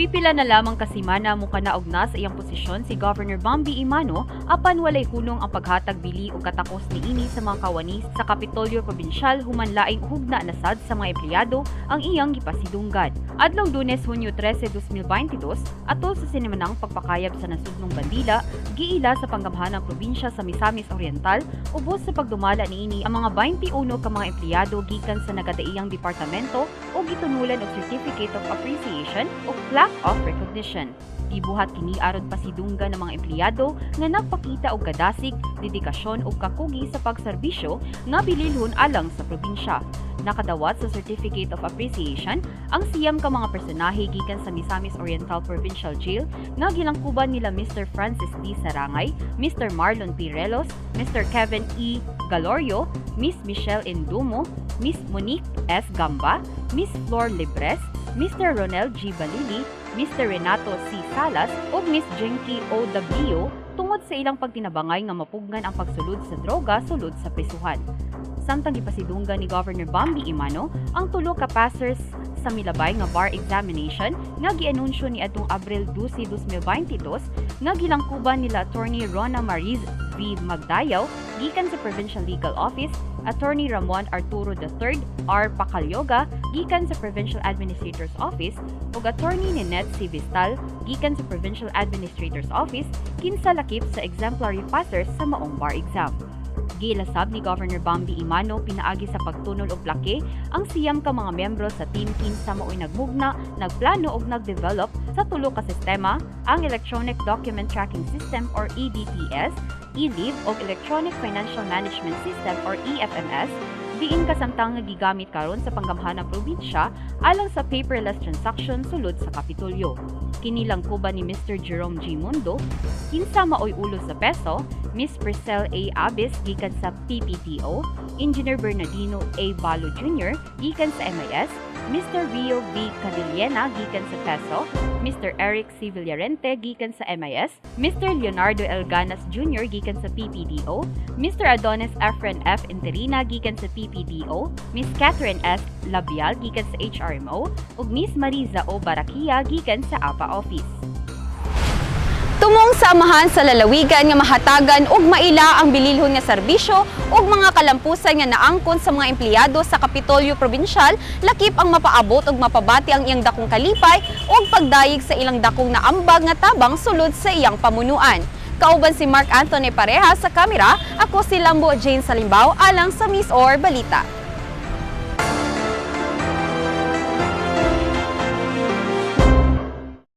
Pipila na lamang kasimana mukanaog na sa iyang posisyon si Governor Bambi Emano, apan walay hunong ang paghatag bili og katakos niini sa mga kawani sa Kapitolyo Probinsyal human laing hugna na sad sa mga empleyado ang iyang gipasidunggan. Adlong Lunes, Hunyo 13, 2022, atol sa sinimanang pagpakayab sa nasudnong bandila, giila sa panggamhanang probinsya sa Misamis Oriental ubos sa pagdumala niini ang mga 21 ka mga empleyado gikan sa nagadaiyang departamento o gitunulan og Certificate of Appreciation o Plaque of Recognition. Gibuhat kini aron pasidunggan ng mga empleyado nga nagpakita og kadasig, dedikasyon ug kakugi sa pagserbisyo nga bililhon alang sa probinsya. Nakadawat sa Certificate of Appreciation ang 9 ka mga personahe gikan sa Misamis Oriental Provincial Jail nga gilangkuban nila Mr. Francis D. Sarangay, Mr. Marlon P. Relos, Mr. Kevin E. Galorio, Miss Michelle Endumo, Miss Monique S. Gamba, Miss Flor Libres, Mr. Ronel G. Balili, Mr. Renato C. Salas ug Miss Jinky O. W. tungod sa ilang pagtinabangay nga mapugnan ang pagsulod sa droga sulod sa prisuhan. Samtang gipasidunggan ni Governor Bambi Emano ang tulo ka passers sa milabay nga bar examination nga gianunsyo ni adtong Abril 12, 2022 nga gilangkuban nila Attorney Rona Mariz V. Magdayaw gikan sa Provincial Legal Office, Attorney Ramon Arturo III R. Pacalyoga gikan sa Provincial Administrator's Office ug Attorney Ninette C. Vistal gikan sa Provincial Administrator's Office, kinsa lakip sa exemplary passers sa maong bar exam. Giila sab ni Governor Bambi Emano pinaagi sa pagtunol og plake ang 9 ka mga miyembro sa team kinsa mao'y nagmugna, nagplano ug nagdevelop sa tulo ka sistema, ang Electronic Document Tracking System or EDTS, e-Leave ug Electronic Financial Management System or EFMS, diin kasamtang nga gigamit karon sa panggamhanang probinsya alang sa paperless transaction sulod sa Kapitolyo. Kini langkuban ni Mr. Jerome G. Mundo, kinsa maoy ulo sa PESO, Miss Priscel A. Abis gikan sa PPTO, Engineer Bernardino A. Balo Jr. gikan sa MIS, Mr. Rio V. Cadillena gikan sa PESO, Mr. Eric C. Villarente gikan sa MIS, Mr. Leonardo L. Ganas Jr. gikan sa PPDO, Mr. Adonis Efren F. Interina gikan sa PPDO, Miss Catherine S. Labial gikan sa HRMO, ug Miss Mariza O. Barakia gikan sa APA Office. Tumong sa amahan sa lalawigan nga mahatagan og maila ang bililhon nga serbisyo ug mga kalampusan nga naangkon sa mga empleyado sa Kapitolyo Probinsyal, lakip ang mapaabot ug mapabati ang iyang dakong kalipay ug pagdayeg sa ilang dakong naambag nga tabang sulod sa iyang pamunuan. Kauban si Mark Anthony Pareja sa kamera, ako si Lambo Jane Salimbao alang sa MisOr Balita.